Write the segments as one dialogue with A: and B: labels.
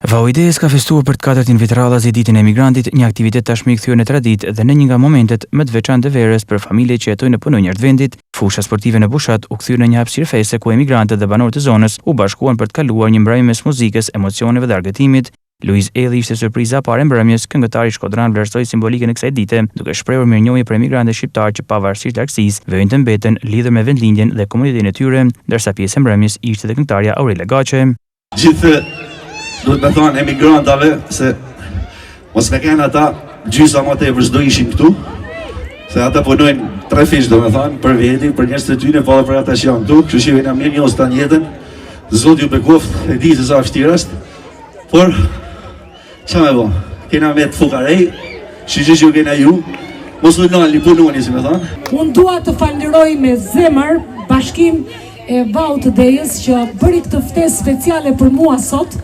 A: Vau i Dejës ka festuar për të katërtin vit radhazi Ditën e Emigrantit, një aktivitet tashmë i kthyer në traditë dhe në një nga momentet më të veçantë të verës për familjet që jetojnë e punojnë jashtë vendit. Fusha sportive në Bushat u kthye në një hapësirë feste ku emigrantët dhe banorët e zonës u bashkuan për të kaluar një mbrëmje mes muzikës, emocioneve dhe argëtimit. Luiz Ejlli ishte surpriza e parë e mbrëmjes, këngëtari shkodran vlerësoi simbolikën e kësaj dite, duke shprehur mirënjohje për emigrantët shqiptarë që pavarësisht largësisë, vijojnë të mbeten lidhur me vendlindjen dhe komunitetin e tyre, ndërsa pjesë e mbrëmjes ishte dhe këngëtarja Aurela Gaçe.
B: Gjithë duhet me thonë emigrantave se mos me kenë ata gjysa ma tepër s'do ishin këtu se ata punojnë trefish do me thonë për veti, për njerëz të tyne, po edhe për ata që janë këtu, kështu që ju jena mirënjohës tanë jetën, Zoti ju bekoftë, e di se sa vështirë është, por Ça me bo? Kena met fukarej, shyqyr që ju kena ju, mos u nalni, punoni, si me
C: thonë. Unë dua të falënderoj me zemër bashkinë e Vaut të Dejës që bëri këtë ftesë speciale për mua sot,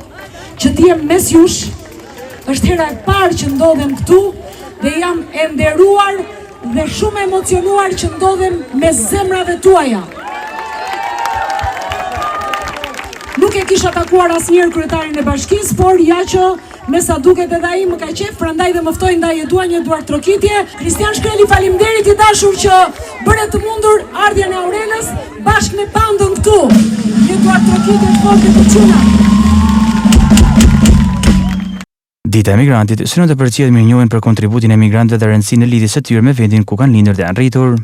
C: që të jem mes jush. Është hera e parë që ndodhem këtu dhe jam e nderuar Dhe shumë e emocionuar që ndodhem mes zemrave tuaja. Nuk e kisha takuar asnjëherë kryetarin e bashkisë, por ja që me sa duket edhe ai më ka qejf, prandaj dhe më ftoi ndaj e dua një duartrokitje. Kristian Shkreli, faleminderit i dashur që bëre të mundur ardhjen e Aurelës bashkë me bandën këtu. Një duartrokitje të fortë për çunat.
A: Dita e Emigrantit synon të përcjellë mirënjohjen për kontributin e emigrantëve dhe rëndësinë e lidhjes së tyre me vendin ku kanë lindur dhe janë rritur.